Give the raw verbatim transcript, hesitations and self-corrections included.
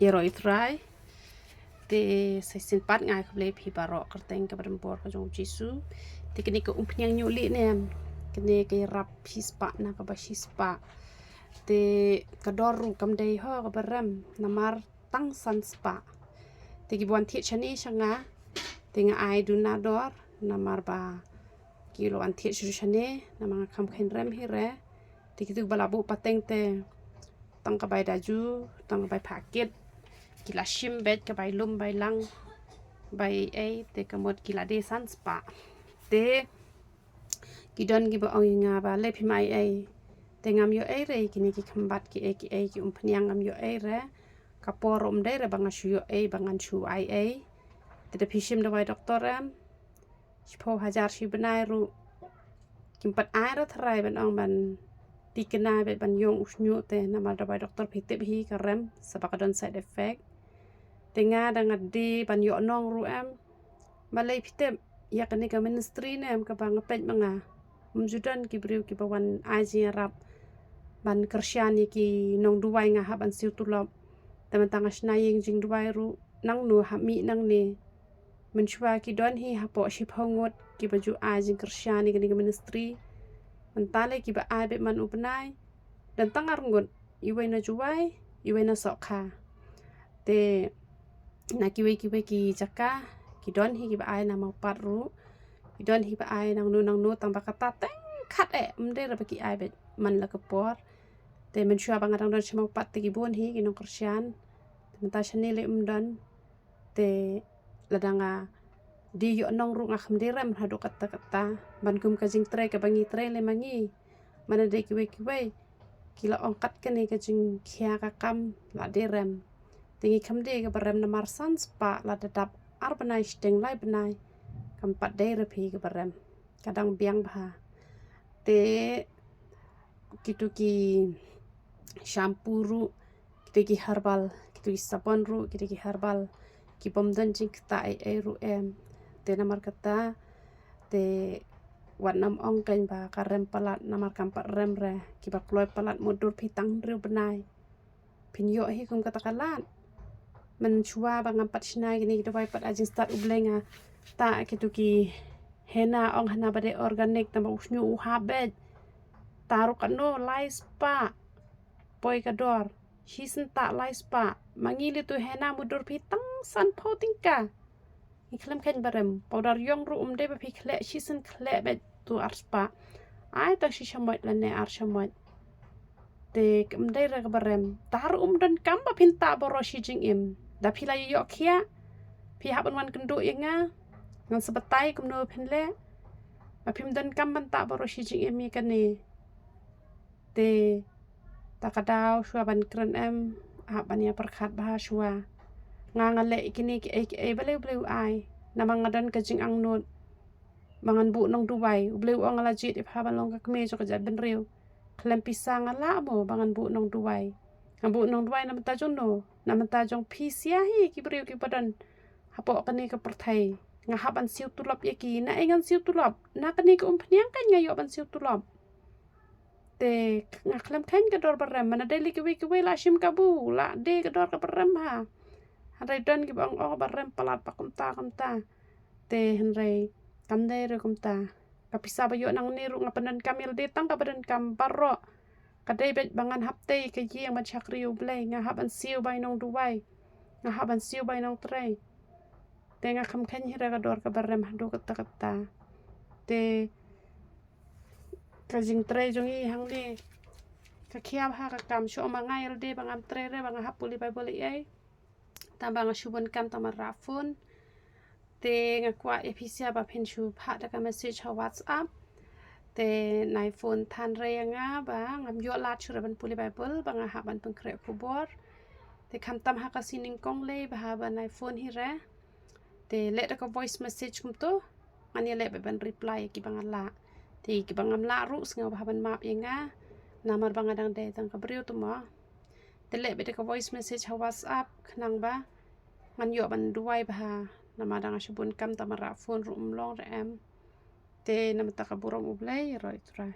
Ïaroh ïa u Trai. Te sa shisien pat nga ai khublei phi baroh kyrteng kaba donbor ka jong u Jisu. Te kane ka umphniang ñiuh lieh ne em, kane ka ïarap shispah na kaba shispah. Te ka dor ruh kam dei ho kaba rem, namar tang san spah. Te kiba wan thied shane sha nga, te nga ai duna dor, namar ba ki la wan thied shuh shane, namar nga kham kheiñ rem hi re. Te kitu ba la buh pateng te tang ka bai daju, tang ka bai phah kit, ki la shim beit ka bai lum bai lang, bai ei, te ka mut ki la dei san spah. Te ki don kiba ong ïa nga ba lei phim ai ei. Te ngam ïoh ei re, kine ki khambat ki ei ki ei ki umphniang ngam ïoh ei re. Ka por um dei re ba nga shu ïoh ei, ba ngan shu ai ei. Te da phi shim dawai doktor em, shiphew hajar shi bnai ruh kim pat ai re tharai ban ong ban tikna beit ban ïong u shñiuh te, namar dawai doktor phi tip hi ka rem, sa ba ka don side effect. Te nga da nga dei ban ïoh nong ruh em. Balei phi tip, ïa kane ka ministry ne em kaba nga peit ma nga, ym ju don ki briew kiba wan ai jingïarap ban kyrshan ïa ki nongduwai, nga hap ban siew tulop. Te mynta nga shna ïing jingduwai ruh nangno, hap mih nangne. Mynshuwa ki don hi hapoh shiphew ngut kiba ju ai jingkyrshan ïa kane ka ministry. Mynta lei kiba ai beit man u bnai don tang ar ngut, iwei na Jowai, iwei na Sohkha. Te na kiwei kiwei ki jaka ki don hi kiba ai na Mawpat ruh, ki don hi ba ai nangno nangno, tang ba kata teng khat eh, ym dei re ba ki ai beit man la ka por. Te mynshuwa ba nga dang don sha Mawpat te ki bun hi ki nongkyrshan. Te mynta shane lei ym don. Te lada nga dei ïoh nong ruh nga kham dei rem haduh katta katta ban kum ka jingtrei kaba ngi trei lei ma ngi. Mana dei kiwei kiwei ki la ong kat kane ka jingkhia ka kam la dei rem. Te ngi kham dei kaba rem namar san spah lada dap ar bnai shiteng lai bnai, kam pat dei re phi kaba rem. Ka dang biang bha. Te kitu ki shampoo ruh, kitu ki herbal, kitu ki sabon ruh, kitu ki herbal ki bym don jingktah ei ei ruh em. Te namar kata te wat nym ong kein ba ka rem palat, namar kam pat rem re. Kiba kloi palat mutdur phi tang hynriew bnai, phin ïoh hi kum kata ka lad. Mynshuwa ba ngam pat shna kine ki dawai pat, a jingstad U Blei nga tah kitu ki hena, ong hana ba dei organic, tang ba u shñiuh u hap beit. Tang ruh katno, lai spah poi ka dor. Shisien tah lai spah. Ma ngi lei tu hena mutdur phi tang sanphew tyngka. Ngi khlem kheiñ ba rem. Powder ïong ruh um dei ba phi khleh shisien khleh beit tu ar spah. Ai tang shi shamoit lane ar shamoit. Te kam dei re kaba rem. Tang ruh um donkam ba phin tah baroh shi jingim. Da phi la ïoh khiah, phi hap ban wan kynduh ïa nga, ngan sa batai kumno phin leh. Ba phim donkam ban tah baroh shi jingim ïa kane. Te ta ka daw shuwa ban kren em, hap ban ïa pyrkhat bha shuwa. Nga nga leh ïa kine kiei kiei balei U Blei u ai? Namar nga don ka jingangnud ba ngan buh nongduwai. U Blei u ong nga la jied ïa pha ban long ka kmie jong ka jaitbynriew. Khlem pisa nga lah mo ba ngan buh nongduwai? Ngan buh nongduwai na bynta jong no? Na bynta jong phi sha hi ki briew kiba don hapoh kane ka pyrthei. Nga hap ban siew tulop ïa ki. Na ei ngan siew tulop? Na kane ka umphniang kan nga ïoh ban siew tulop. Te nga khlem kheiñ ka dor ba rem. Mana dei lei kiwei kiwei la shim kabu, la dei ka dor kaba rem ha. Hynrei don kiba ong, oh, ba rem palat ba kumta kumta. Te hynrei kam dei re kumta. Ka pisa ba ïoh nangne ruh nga pyndonkam ïa lade tang kaba donkam baroh. Ka dei beit ba ngan hap tei ka ïing ban shakri U Blei, nga hap ban siew bai nongduwai, nga hap ban siew bai nongtrei. Te nga khlem kheiñ hi re ka dor kaba rem haduh katta katta. Te ka jingtrei jong ngi hangne ka khia bha ka kam. Shu ong ma nga ïa lade ba ngam trei re, ba nga hap pule Baibl ei ei. Tang ba nga shu bun kam tang marwei phone. Te nga kwah ïa phi sha ba phin shu phah da ka message ha WhatsApp. Te nai phone than re ïa nga ba ngam ïoh lad shuh re ban pule Baibl, ba nga hap ban pynkhreh khubor. Te khamtam ha ka sngi nyngkong lei ba haba nai phone hi re, te leh da ka voice message kumto. Ngan ïa leh beit ban reply ïa kiba nga lah. Te kiba ngam lah ruh sngewbha ban map ïa nga, namar ba nga dang dei tang ka briew tu mo. Te leh beit da ka voice message ha WhatsApp khnang ba ngan ïoh ban duwai bha, namar dang shu bun kam tang marwei phone ruh ym long re em. Te namar ta ka burom U Blei, ïaroh ïa u Trai.